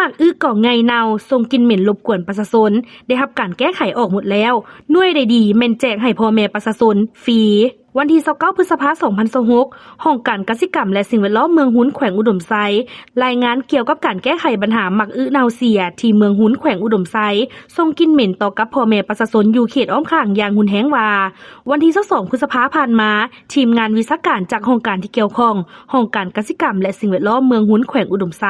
ໝາກອຶກໍໃຫຍ່ເນົ່າ ສົ່ງກິ່ນເໝັນລົບກວນປະຊາຊົນ ໄດ້ຮັບການແກ້ໄຂອອກໝົດແລ້ວ. ໜ່ວຍໃດດີແມ່ນແຈກໃຫ້ພໍ່ແມ່ປະຊາຊົນຟຣີ. ວັນທີ 29 ພຶດສະພາ 2026, ຫ້ອງການກະສິກຳ ແລະ ສິ່ງແວດລ້ອມເມືອງຮຸນ ແຂວງອຸດົມໄຊ ລາຍງານກ່ຽວກັບການແກ້ໄຂບັນຫາໝາກອຶເນົ່າເສຍ ທີ່ເມືອງຮຸນ ແຂວງອຸດົມໄຊ ສົ່ງກິ່ນເໝັນຕໍ່ກັບພໍ່ແມ່ປະຊາຊົນຢູ່ເຂດອ້ອມຂ້າງຢ່າງຮຸນແຮງວ່າ ວັນທີ 22 ພຶດສະພາຜ່ານມາ, ທີມງານວິຊາການຈາກຫ້ອງການທີ່ກ່ຽວຂ້ອງ, ຫ້ອງການກະສິກຳ ແລະ ສິ່ງແວດລ້ອມເມືອງຮຸນ ແຂວງອຸດົມໄຊ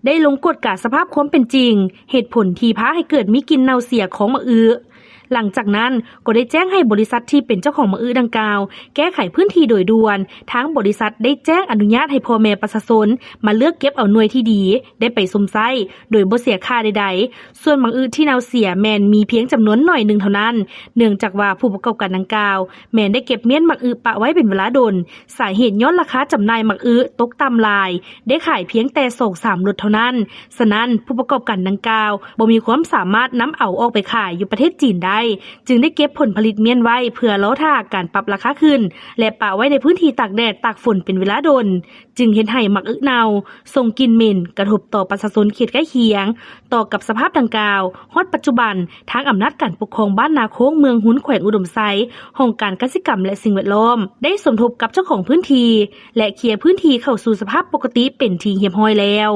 ໄດ້ລົງກວດກາສະພາບຄວາມເປັນຈິງ, ເຫດຜົນທີ່ພາໃຫ້ເກີດມີກິ່ນເນົ່າເສຍຂອງໝາກອຶ. ຫຼັງຈາກນັ້ນກໍໄດ້ແຈ້ງໃຫ້ບໍລິສັດທີ່ເປັນເຈົ້າຂອງໝາກອຶດັ່ງກ່າວ ແກ້ໄຂພື້ນທີ່ໂດຍດ່ວນ. ທາງບໍລິສັດໄດ້ແຈ້ງອະນຸຍາດໃຫ້ພໍ່ແມ່ປະຊາຊົນມາເລືອກເກັບເອົາໜ່ວຍທີ່ດີ ໄດ້ໄປຊົມໃຊ້ໂດຍບໍ່ເສຍຄ່າໃດໆ. ສ່ວນໝາກອຶທີ່ເນົ່າເສຍແມ່ນມີພຽງຈຳນວນໜ້ອຍໜຶ່ງເທົ່ານັ້ນ, ເນື່ອງຈາກວ່າຜູ້ປະກອບການດັ່ງກ່າວ ແມ່ນໄດ້ເກັບມ້ຽນໝາກອຶປະໄວ້ເປັນເວລາດົນ. ສາເຫດຍ້ອນລາຄາຈຳໜ່າຍໝາກອຶຕົກຕ່ຳຫຼາຍ, ໄດ້ຂາຍພຽງແຕ່ສອງສາມລົດເທົ່ານັ້ນ. ສະນັ້ນ, ຜູ້ປະກອບການດັ່ງກ່າວບໍ່ມີຄວາມສາມາດນຳເອົາອອກໄປຂາຍຢູ່ປະເທດຈີນໄດ້, ຈຶ່ງໄດ້ເກັບຜົນຜະລິດມ້ຽນໄວ້ເພື່ອລໍຖ້າການປັບລາຄາຂຶ້ນ ແລະ ປະໄວ້ໃນພື້ນທີ່ຕາກແດດຕາກຝົນເປັນເວລາດົນ, ຈຶ່ງເຮັດໃຫ້ໝາກອຶເນົ່າ, ສົ່ງກິ່ນເໝັນ, ກະທົບຕໍ່ປະຊາຊົນເຂດໃກ້ຄຽງ. ຕໍ່ກັບສະພາບດັ່ງກ່າວ, ຮອດປັດຈຸບັນ, ທາງອຳນາດການປົກຄອງບ້ານນາໂຄ້ງ ເມືອງຮຸນ ແຂວງອຸດົມໄຊ, ຫ້ອງການກະສິກຳ ແລະ ສິ່ງແວດລ້ອມ ໄດ້ສົມທົບກັບເຈົ້າຂອງພື້ນທີ່ ແລະ ເຄຍພື້ນທີ່ເຂົ້າສູ່ສະພາບປົກກະຕິເປັນທີ່ຮຽບຮ້ອຍແລ້ວ.